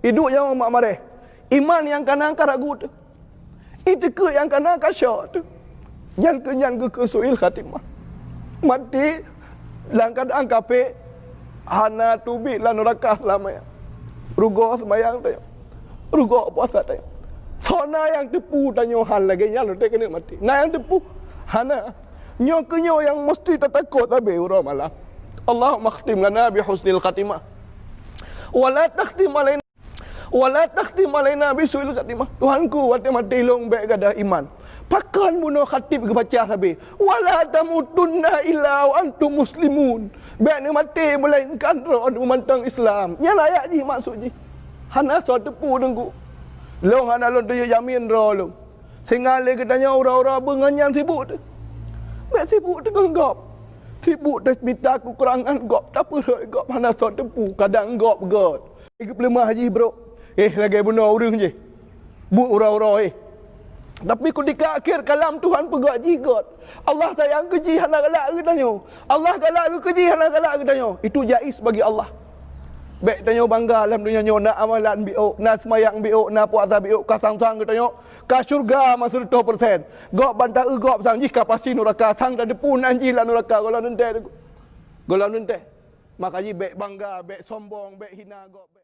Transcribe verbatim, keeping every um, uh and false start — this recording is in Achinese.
Iduek nyang mak mareh. Iman nyang kana ka ragu teuh. Itikeuet nyang kana ka syok teuh. Nyan keuh nyan geukheun su'il khatimah. Maté lam keuadaan kafé, hana teubiet lam nuraka seulama nyan. Rugoe seumayang tanyoe. Rugoe puasa tanyoe. Soe na nyang teupeue tanyoe hal lagée nyan lom teuk keuneuk maté? Na nyang teupeue? Hana. Nyoe keuh nyoe nyang musti tatakot sabe uroe malam. Allahumma khtim lana bi husnil khatimah. Wa la takhtim alaina Wa la takhtim alaina bisu'il khatimah. Tuhanku, watée maté lôn bék gadôh iman. Pakon bunoe khatib geubaca sabe, "Wa la tamutunna illa wa antum muslimun." Bék neumaté meulainkan droe mantong Islam. Nyan ayat jih maksud jih. Hana soe teupeue teungku. Lôn hana lôn tujoe jamin droe lôn. Singoh lé geutanyoe uroe-uroe beungon nyan sibuk teuh. Bék sibuk teuh ngon gob. Sibuk teuh mita keukurangan gob, tapeurhot gob hana soe teupeue, kadang gob gét. Geupeuleumah jih brok. Eh, lagée bunoe ureuëng jih. Buet uroe-uroe eh. Tapi kutika akhir kalam Tuhan peugah jih gét. Allah sayang keu jih hana galak geutanyoe. Allah galak keu jih hana galak geutanyoe. Itu jaiz bagi Allah. Bék tanyoe bangga lam donya nyoe na amalan biôk, na seumayang biôk, na puasa biôk, ka sang-sang geutanyoe ka syurga meuseureutoh persen. Gob ban taeu gob sang jih ka pasti nuraka, sang tateupeue nan jih lam nuraka gohlom teuntée. Gohlom teuntée. Maka jih bék bangga, bék sombong, bék hina gob.